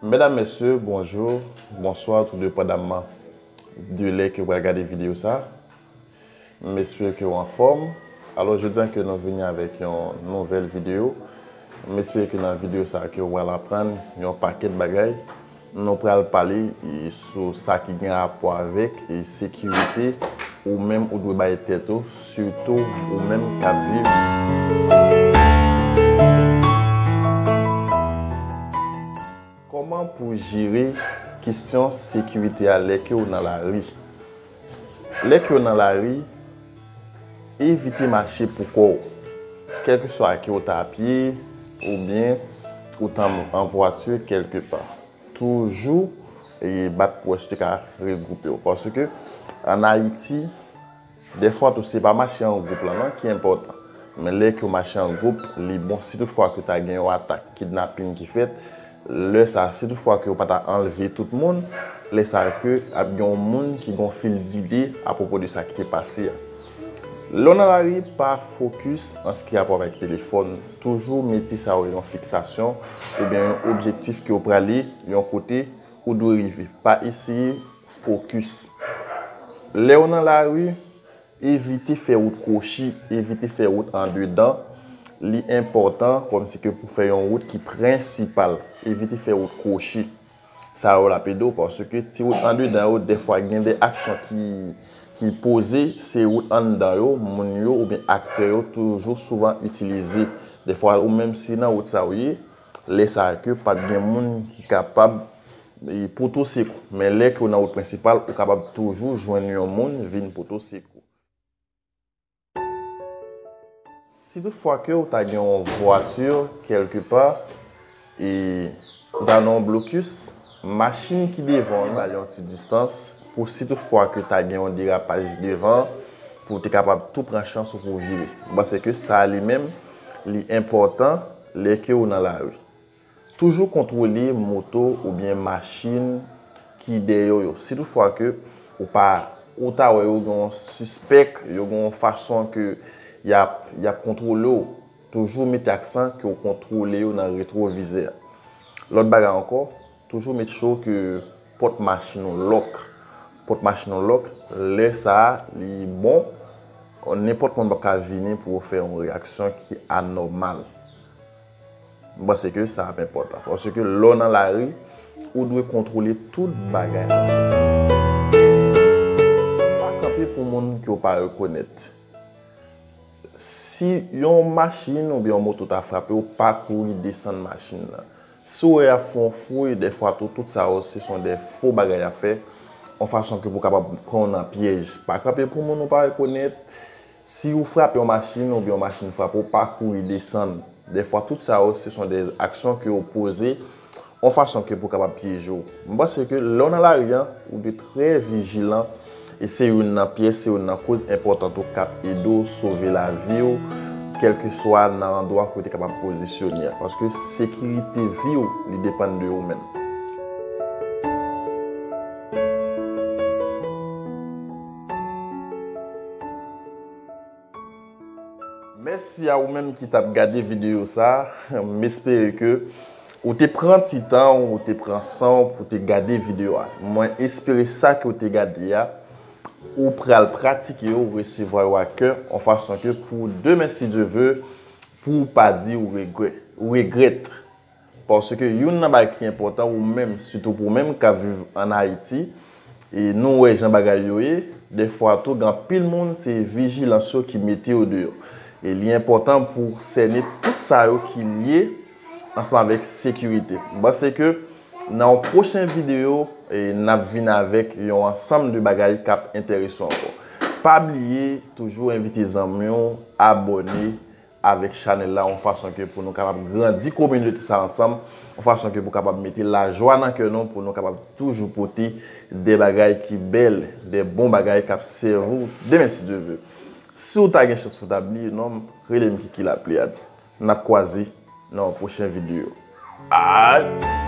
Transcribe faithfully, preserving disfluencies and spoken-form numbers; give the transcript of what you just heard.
Medam, mesye, bonjou, bonswa, tou depandamman de lè ke w pral gade videyo sa. M espere ke w anfòm. Alò, jodi a ke nou vini avèk yon nouvèl videyo. M espere ke nan videyo sa ke w pral aprann yon pakèt bagay. Nou pral pale, e, sou sa ki gen rapò avèk, e, sekirite ou menm ou dwe bay tèt ou, sitou ou menm k ap viv. Kòman pou jere kesyon sekirite a lè ke w nan lari? Lè ke w nan lari, evite mache pou kò w. Kèlkeswa ke w ta a pye oubyen ou ta an vwati kèlkepa, toujou, e, bat pou w si w te ka regwoupe w. Paske ann Ayiti, dèfwa tou, se pa mache an gwoup lan non ki enpòtan. Men lè ke w mache an gwoup, li bon. Si toutfwa ke ta gen yon atak kidnaping ki fèt, lè sa, si toutfwa ke w pa ta anlve tout moun, lè sa ke ap gen yon moun ki gen yon fil dide apwopo de sa ki te pase a. Lè w nan lari, pa fokis an sa ki rapò avèk telefòn. Toujou mete sa yo yon fiksasyon oubyen yon objektif ke w prale, yon kote ou dwe rive. Pa eseye fokis. Lè w nan lari, evite fè wout kwochi, evite fè wout andedan. Li enpòtan kòmsi ke pou fè yon wout ki prensipal, evite fè wout kwochi. Sa yo l ap ede w, paske ti wout andedan yo, dèfwa gen de aksyon ki, ki poze, se wout anndan yo, moun yo oubyen aktè yo toujou souvan itilize. Dèfwa, ou menm si nan wout sa w ye, lè sa a ke p ap gen moun ki kapab, e, pote w sekou. Men lè ke w nan wout prensipal, ou kapab toujou jwenn yon moun vin pote w sekou. Si toutfwa ke w ta gen yon vwati kèlkepa, e ou ta nan yon blokis, machin ki devan w nan ba l yon ti distans pou si toutfwa ke ta gen yon derapaj devan, pou w te kapab tou pran chans ou pou w vire. M panse ke sa li menm, li enpòtan lè ke w nan lari. Toujou kontwole moto oubyen machin ki dèyè w yo. Si toutfwa ke ou pa, ou ta wè yo gen yon sispèk, yo gen yon fason ke y ap, y ap kontwole w, toujou mete aksan ke w kontwole yo nan retwovizè a. Lòt bagay ankò, toujou make sure ke pòt machin ou lòk. Pòt machin ou lòk, lè sa a, li bon, nenpòt moun p ap ka vini pou yo fè yon reyaksyon ki anòmal. M panse ke sa ap enpòtan. Paske lè w nan lari, ou dwe kontwole tout bagay. Pa kanpe pou moun ke w pa rekonèt. Si yon machin oubyen yon moto ta frape w, pa kouri desann machin nan. Si w wè y ap fè yon fouy, dèfwa tou, tout sa yo, se son de fo bagay y ap fè, yon fason ke pou kapab pran w nan pyèj. Pa kanpe pou moun ou pa rekonèt. Si w frape yon machin oubyen yon machin frape w, pa kouri desann. Dèfwa, tout sa yo, se son de aksyon ke yo poze yon fason ke pou kapab pyeje w. M panse ke lè w nan lari a, ou dwe trè vijilan, e se youn nan pyès, se youn nan koz enpòtan tou k ap ede w sove lavi w, kèlkeswa nan andwa ke w te kapab pozisyone a. Paske sekirite vi w, li depann de ou menm. Mèsi a ou menm ki t ap gade videyo sa a. M espere ke ou te pran ti tan, ou te pran san w pou te gade videyo a. Mwen espere sa ke w te gade a, ou pral pratike yo, ou resevwa yo ak kè, yon fason ke pou demen, si Dye ve, pou w pa di ou regrè-, ou regrèt. Paske youn nan bagay ki enpòtan, ou menm, sitou pou ou menm k ap viv ann Ayiti, e nou wè jan bagay yo ye, dèfwa tou, gen anpil moun, se vijilans yo ki mete yo deyò. E li enpòtan pou w sène tout sa yo ki lye ansanm avèk sekirite. M panse ke nan yon pwochen videyo, e, n ap vin avèk yon ansanm de bagay k ap enterese w ankò. Pa bliye, toujou envite zanmi w abòne avèk chanèl la, yon fason ke pou nou kapab grandi kominote sa ansanm, yon fason ke pou kapab mete lajwa nan kè nou, pou nou kapab toujou pote de bagay ki bèl, de bon bagay k ap sèvi w demen, si Dye ve. Si w ta gen chans pou w ta bliye non m, rele m Kiki Lapleyad. N ap kwaze nan yon pwochen videyo. Bye!